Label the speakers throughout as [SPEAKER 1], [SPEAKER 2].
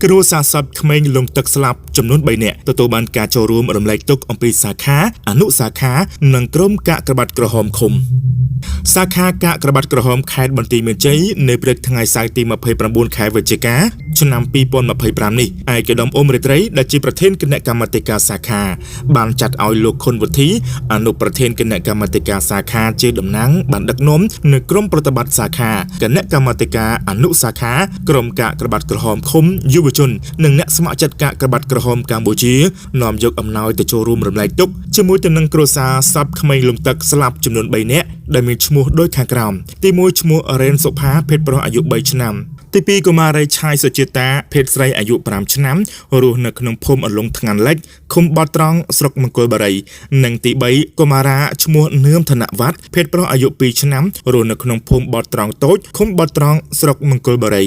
[SPEAKER 1] គ្រួសារសពក្មេងលង់ទឹកស្លាប់ចំនួន3នាក់ទទួលបានការចូលរួមរំលែកទុក្ខអំពីសាខាអនុសាខានិងក្រុមកាកក្បាត់ក្រហមឃុំសាខាកាកក្បាត់ក្រហមខេត្តបន្ទាយមានជ័យនៅព្រឹកថ្ងៃសៅរ៍ទី29ខែវិច្ឆិកាឆ្នាំ2025នេះឯកឧត្តមអ៊ុំរាត្រីដែលជាប្រធានគណៈកម្មាធិការសាខាបានចាត់ឲ្យលោកខុនវុធីអនុប្រធានគណៈកម្មាធិការសាខាជាតំណាងបានដឹកនាំនៅក្រុមប្រតិបត្តិសាខាគណៈកម្មាធិការអនុសាខាក្រុមកាកក្បាត់ក្រហមឃុំយុវជននិងអ្នកស្ម័គ្រចិត្តកាកក្បាត់ក្រហមកម្ពុជានាំយកអំណោយទៅចូលរួមរំលែកទុក្ខជាមួយទៅនឹងគ្រួសារសពក្មេងលង់ទឹកស្លាប់ចំនួន3នាក់ដែលមានឈ្មោះដូចខាងក្រោមទី1ឈ្មោះរ៉េនសុផាភេទប្រុសអាយុ3ឆ្នាំទី2កុមារីឆាយសុជាតាភេទស្រីអាយុ5ឆ្នាំរស់នៅក្នុងភូមិអលងថ្ងាន់លិចឃុំបត់ត្រង់ស្រុកមង្គលបុរីនិងទី3កុមារាឈ្មោះនឿមធនវត្តភេទប្រុសអាយុ2ឆ្នាំរស់នៅក្នុងភូមិបត់ត្រង់តូចឃុំបត់ត្រង់ស្រុកមង្គលបុរី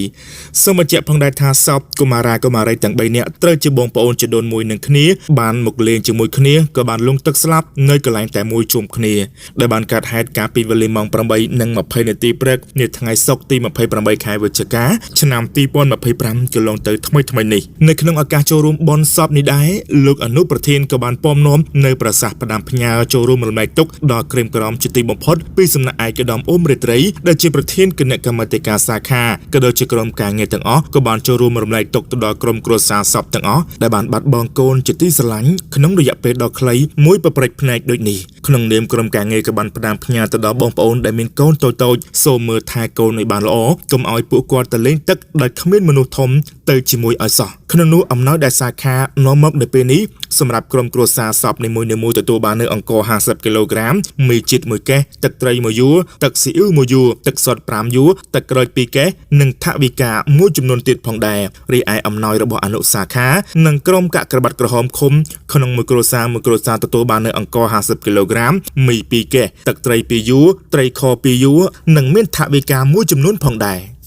[SPEAKER 1] សូមបញ្ជាក់ផងដែរថាសពកុមារាកុមារីទាំង3នាក់ត្រូវជាបងប្អូនជីដូនមួយនឹងគ្នាបានមកលេងជាមួយគ្នាក៏បានលង់ទឹកស្លាប់នៅកន្លែងតែមួយជុំគ្នាដែលបានកើតហេតុកាលពីវេលាម៉ោង8:20នាទីព្រឹកនាថ្ងៃសុក្រទី28ខែវិច្ឆិកាឆ្នាំ2025កន្លងទៅថ្មីៗនេះនៅក្នុងឱកាសចូលរួមបុណ្យសពនេះដែរលោកអនុប្រធានក៏បានពំនាំនៅប្រសាសន៍ផ្ដាំផ្ញើចូលរួមរំលែកទុក្ខដល់ក្រៀមក្រំជាទីបំផុតពីសំណាក់ឯកឧត្តមអ៊ុំរាត្រីដែលជាប្រធានគណៈកម្មាធិការសាខាក៏ដូចជាក្រុមការងារទាំងអស់ក៏បានចូលរួមរំលែកទុក្ខទៅដល់ក្រុមគ្រួសារសពទាំងអស់ដែលបានបាត់បង់កូនជាទីស្រឡាញ់ក្នុងរយៈពេលដ៏ខ្លីមួយប្រព្រឹត្តភ្នែកដូចនេះក្នុងនាមក្រុមការងារក៏បានផ្ដាំផ្ញើទៅដល់បងប្អូនដែលមានកូនតូចៗសូមមើលថែកូនឲ្យបានល្អកុំឲ្យពួកគាត់ទៅលេងទឹកដោយគ្មានមនុស្សធំទៅជាមួយឲ្យសោះក្នុងនោះអំណោយដែលសាខានាំមកនៅពេលនេះសម្រាប់ក្រុមគ្រួសារសពនីមួយៗទទួលបាននៅអង្ករ50គីឡូក្រាមមីជាតិមួយកេះទឹកត្រីមួយយួរទឹកស៊ីអ៊ូមួយយួរទឹកសុទ្ធ5យួរទឹកក្រូច2កេះនិងថវិកាមួយចំនួនទៀតផងដែររីឯអំណោយរបស់អនុសាខានិងក្រុមកាកក្បាត់ក្រហមឃុំក្នុងមួយគ្រួសារមួយគ្រួសារទទួលបាននៅអង្ករ50គីឡូក្រាមមី2កេះទឹកត្រី2យួរត្រីខ2យួរនិងមានថវិកាមួយចំនួនផងដែរ។